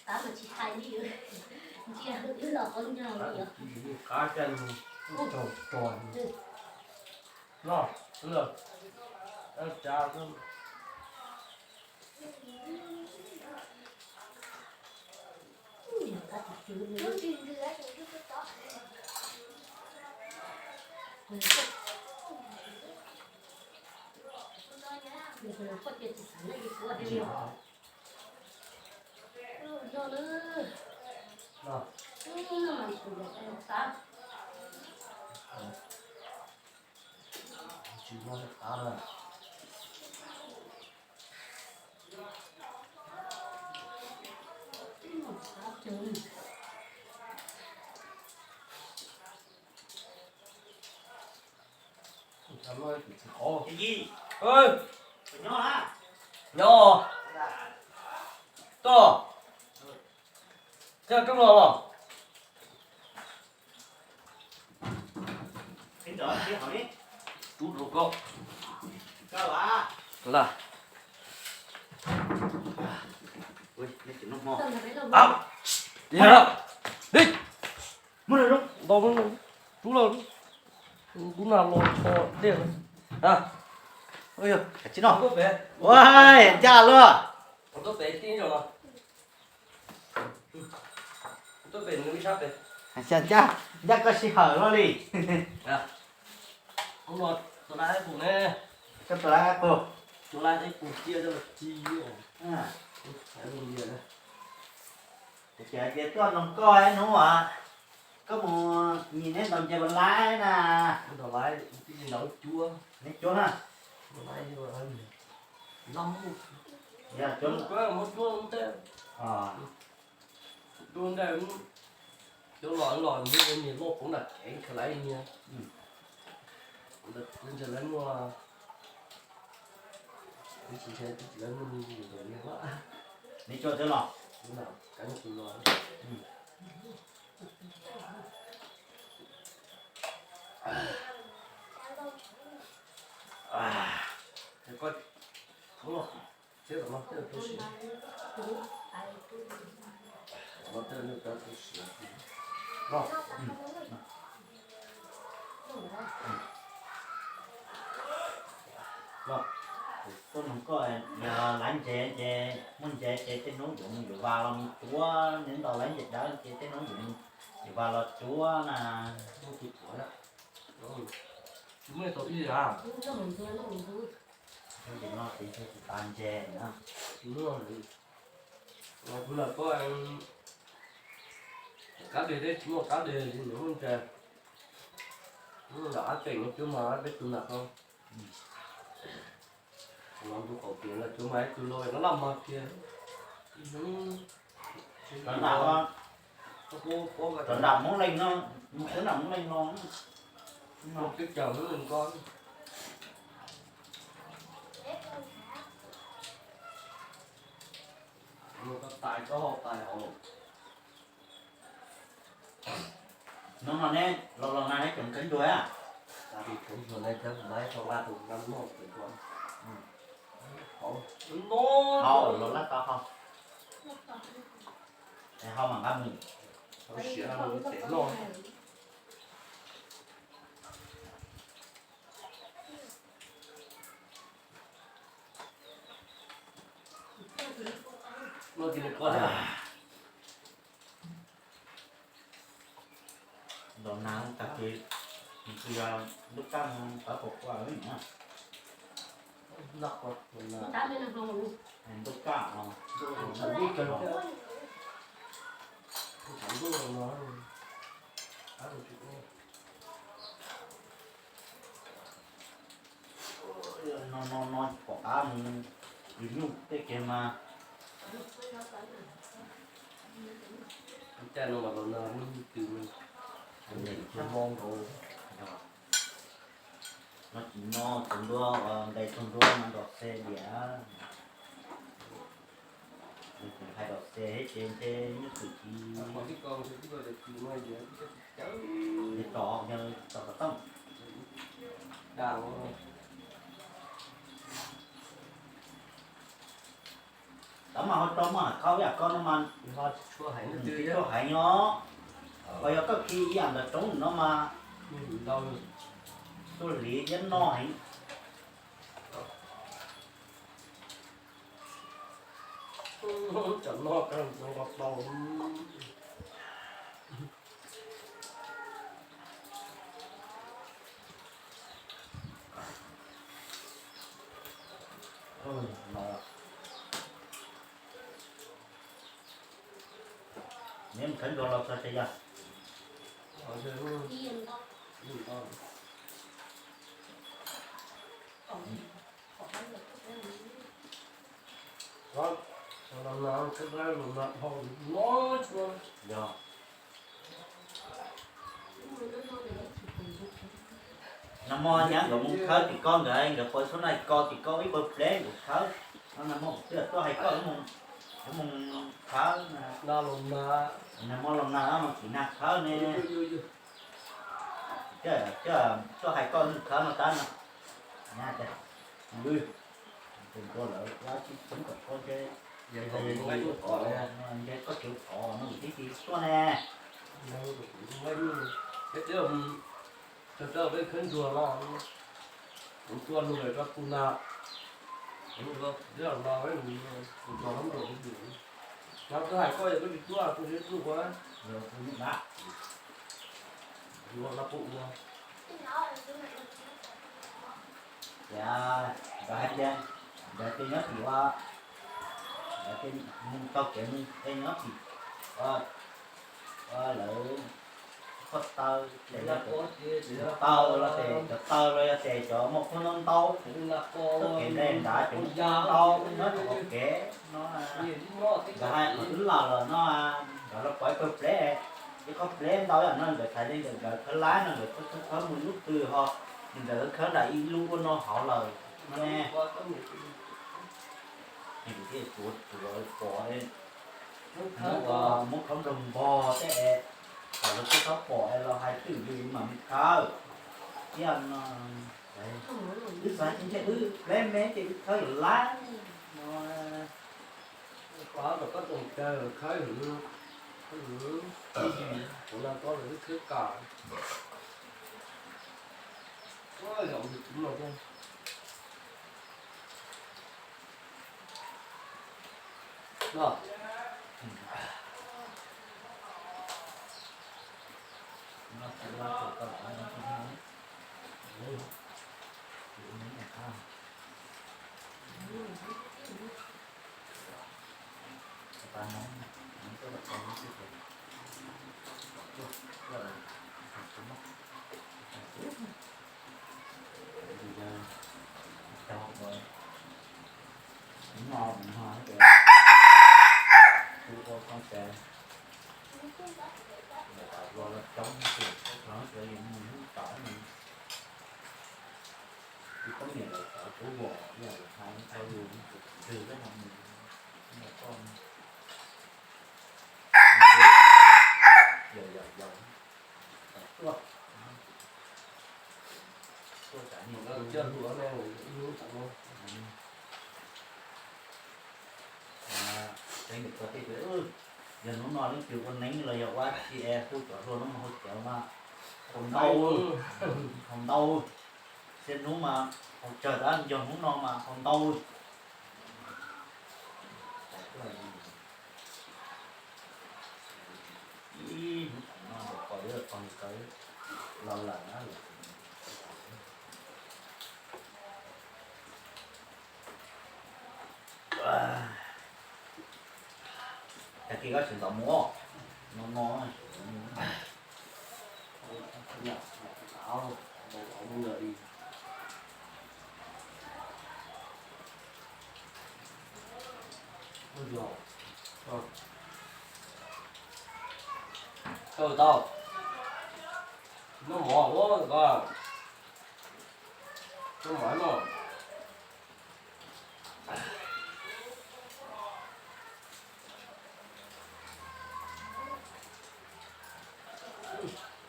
Qab mas tsis hais li, ntsia wb los qhov ncauj li os. Qab caj nws tsaug tsuag li. Noj, noj, tsav. Nyob, toj, coj rub los. Rub rau koj. Lam. Ua, ntau, rub los, kub na los tso dej. Ua, ncaj luaj. Ncaj, ncaj koj sij hawm luaj li. Koj tus lab qus. Tus lab qus cia. Tias tuaj nrog koj ib hnub as, koj mus nyiam neb ntaus nce pas laib na. Ntaus laib, ntaus cuab. Neb cuab na. Cuab ntej, cuab ntej, cuab los los nws niag loj poob nram kev khaws laib niag. Nws tsis ntshe twb tsis laib muaj ntawm niag. Neb cuab thiab los? Kab ntsis los. Tuaj nug koj, yog laiv ntses ces muaj ntses ces tej hnub yuav mus yuav vas los mus cuab, neb ntaus laiv ntses dawb ces tej hnub yuav mus yuav vas los cuab na. Tsis muaj tau ib yam. Ntses no ces tsis tas ntses na. Kuv lam koj kab deg thiab tsis muaj kab deg li nws muaj ntses. Ntawm ab pem no cuab mas peb tus nram ko. Los ntug qaum kev los cuab mas ib tug lo no laj mag kiag. Rov nram, rov nram Hmoob Leej no, mus rov nram Hmoob Leej no. Twb caum hnub ko. Mus tau tais tau hau tais hauv. Hnub no neb los los na neb tseem cov ncua a? Cov ncua na cov laiv tau nqa tus nqa noj pem ko. Hau los lab tau hau. Es hau mam nqa mus. Hau siav no mus pem noj. Noj tis li ko. Los nag tag kis, nws twb yog ntuj kaj mus pab puas kua na. Ntuj kaj os. No no no pom qab mus, yus nyuj tej kev mas. Caij no mas los nag muaj ib tw, tus mo nkaus. No tsis no tus nruab uas ntes tus nruab no nrov xe diam. Nws kuj hais nrov xe thiab ces ntshe nyuj twm tsis ntes tso, yog tso kom tau. Tau mas ho rau maj hais qhov yam koj no mas tsis tshua hais nyob. Los yog koj khi ib yam ntawm roob no mas tuaj hliv thiab noj heev. Neb mus khawb ntsuag los txog tsis yog? Yog. Nag hmo nyab nkawd mus khawb tim ko, nkawd nkawd pov txhua nag ko tim ko ib pawg pleb nkawd khawb. No nag hmo kuv twb tuaj hais koj yuav mus khawb. Nag hmo los nag no tsis nag khawb ne. Tuaj hais koj mus khawb no tab no. Nyab tias, tus ntua lawv ua tsis txeeb kom koj ntshe, ntshe koj tsis ua qhov no tib si tuaj ne. Peb khawb ntsuag no, kuv tua nug lawm rau tus na, kuv tus no, tus no, no twb hais koj yog koj tsis tuaj tus tsis tuaj ua, yog tus nyuj dab, yuav no kuj ua. Ces nkawd hais tias, nkawd ces nyob tim ua, nkawd ces mus taug kev mus es nyob tim ua, lawv qhov taw, taw los ces cov taw los yog ces cov muaj khaub ntaub ntau, txoj kev nplej nrad ces muaj khaub ntaub nyob rau hauv kev no. Nkawd hais qhov twb lawm los no, nkawd los pov ib pawg pleb, ib qhov pleb ntau yam no nkawd xaiv li ntawm nkawd khawb laib no nkawd khawb khawb mus lub twg ho, nws nkawd khawb nram ib lub ua no hauv lawm no ne. Kuv thiaj tsuav tsuav pom, muab khaub nroog npog tej, kom lawv txhob pom es los hais twj ywm mam li khawb. Thiab no, wb xav ces ntshe wb pleb me ces wb khawb yuav laib no. Pab kom koj tus caw khawb, kuv no koj lawv wb khawb kam. Zaum tus no. Yog hnub no leej twg ua neeb los yog ua tsi es hu cov hluas no mus haus cawv mas haus ntau, haus ntau. Xia hnub mas haus tsawg tab, yog hnub no mas haus ntau. Ib hnub no pom ib los tog kawv los lawm na. Tag kis koj tseem ntov mus, no no. Tau, tau. Muab mov ua ko. Noj mov no.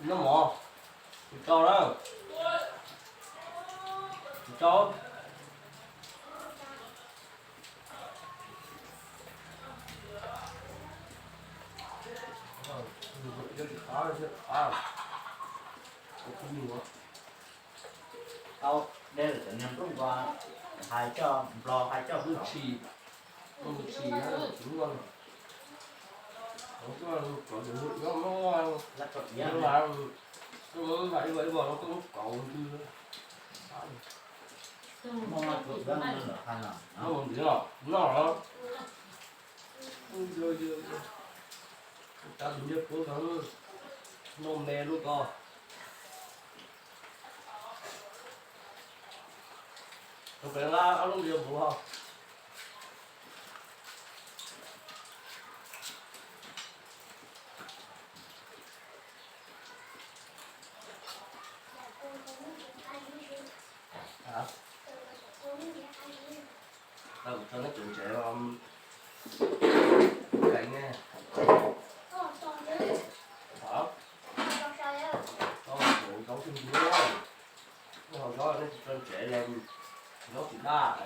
Noj mov. Tus tsau na. Tus tsau. Tau, dej lawm cov niag nplooj ko hais coj nplog hais coj hwj tshis, hwj tshis, lab tso iab, ib vog ib vog no tuaj lub kauv ntws. Noj, noj, noj. Tab sis ncej puab ko noj me lub ko. Tus pem nqa ob lub npias npuv. Tau kuv tso neb tsev tsev kev ne. Tau kuv zaub twg ntxiv, neb ho zaub neb tsis tso tsev los zaub tsis daj.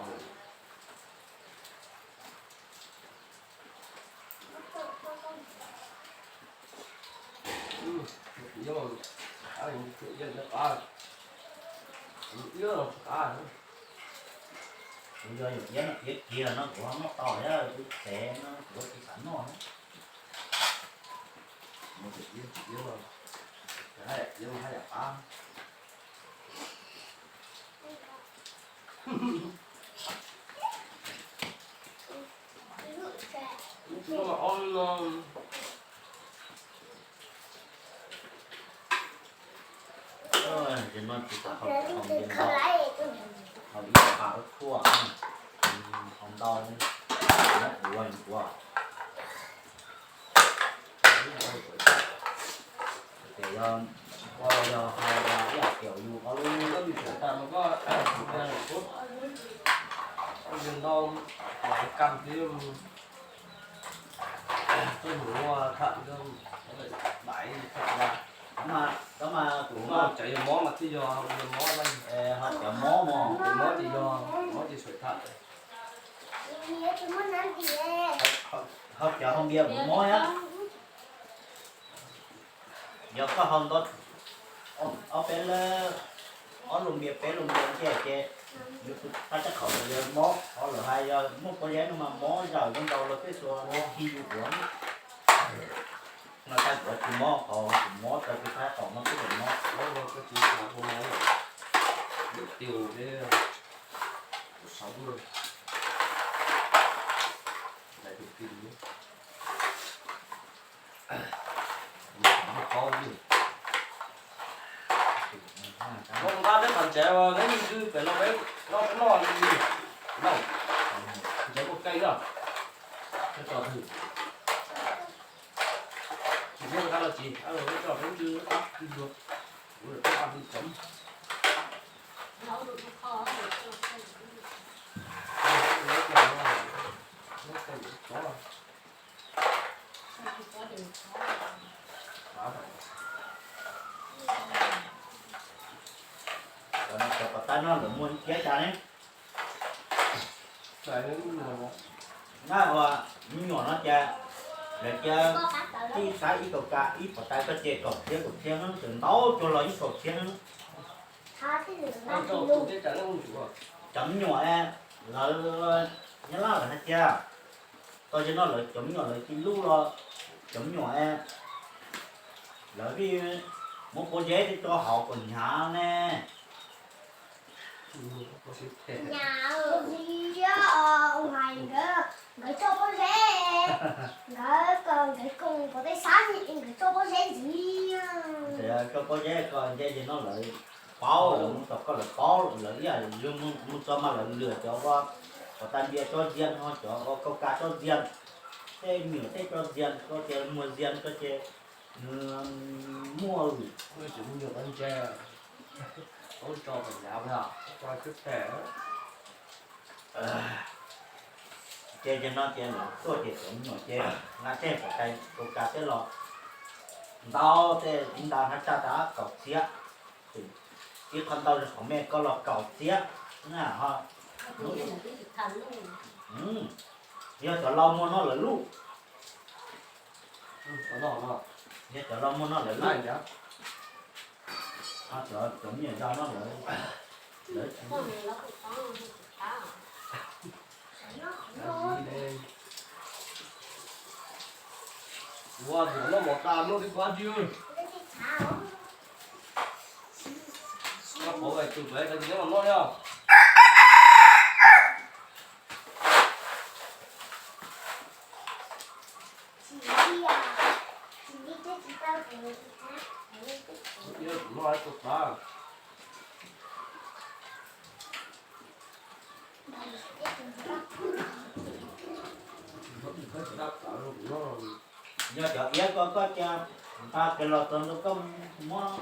Iab, iab, iab, iab kiag no kuv ho noj tau thiab, kuv tsev no kuv tsis xav noj thiab. Iab, iab, haj yam qab. Ntawm no tsis tas hau cov hau ntiag ntau, hau ib qha ub tshuaj, hau ntau, nyob duav duav. Ces yog, yog hau ib yam tias yus ob lub, ntiag ntau, kam thiab, tuaj mus tham dais tham na. Tab mas kuv mas cov yog mob mas thiaj yog, yog mob na. Ho cov mob mos, cov mob ces yog, mob ces suav tham. Ho cov hau npias kuv mob thiab. Yog koj hau ntau, ob peb lab, ob lub npias peb lub npias ntiag ces yus tus thaj tsab khaum yog mob, qhov lawv hais yog muaj pob zeb no mas mob zawm zoo nkaus los tej txhua ua hi yus duav. No thaj kuv tsis mob, qhov kuv mob rau tus thaj khaum no twb mob. Ua tias kuv saud nqa peb qhov tsev neb ntws pem no peb noj peb noj li no. Ntsev muaj keej na. Peb tso twg? Tsis muaj nqa los tsis, peb tso peb ntws qab twg dua. Kuv lawm peb qab twg cov. Cov pov taib no lawv muaj ib kiab cas ne? Nab ua me nyuam no cas lawv cia tib xab ib kaus kas ib pov taib koj ces kaum txhiab kaum txhiab xwb, ntau cuag los ib kaus txhiab xwb. Cov me nyuam lawv, Nyab Laj lawv hais tias, tau zeb no lawv cov me nyuam lawv tsis lub los cov me nyuam lawv vij muab pob zeb tej tso hauv kom hnyav ne. Nkawd, nkawd tso pob zeb, nkawd kom nkawd koom pov taib xab, nkawd tso pob zeb ntxiv. Tso pob zeb ko nce zeb no lawv paub, lawv mus tom koj lawv paub, lawv ib yam li mus txog mas lawv lwam cov ua pov taib npias tso zias, ho cov ua kaus kas tso zias, tej me nyuam tej tso zias, koj tias muag zias koj ces nws muaj, muaj ntse. Tub tso kom hnyav, tso xwb phem. Ces yog no ces lawv tuaj ces cov me nyuam ces nqa tej pov tais tus kav thiab los ntau tej ntawd no tsa tas kaum txiab. Ib qho ntau qhov me ko los kaum txiab na ho. Yog cov laus muag noj lawv luj. Yog cov laus muag noj lawv luj. Cov me nyuam yau noj lawv, lawv tsis. Ua tus noj mov tas noj tib pab twg. Koj pov tus pem koj tus nyob los noj thiab. Ib tus noj ib tus tas. Yog cov iab ko koj cia nqa kiag los txog ntua koj muab,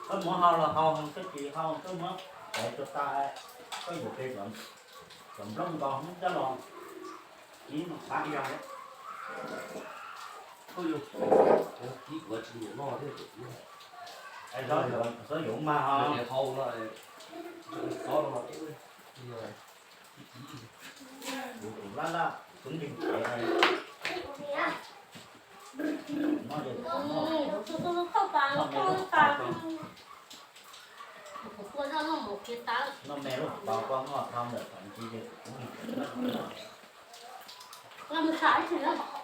koj muab hau los hau, koj tsis hau koj muab txav rau tas, koj yuav pem cov nplooj nkaus hmoob coj los kib mus qab yog. Koj yuav kib kuv tsis nyiam noj thiab. Txhob yuav mas ho. Hau no, txhob no, laj laj tub nkeeg. Noj me lub hauv paus, noj me lub hauv paus koj noj tau ntawm thaum ntsis ces kuv tub nkeeg.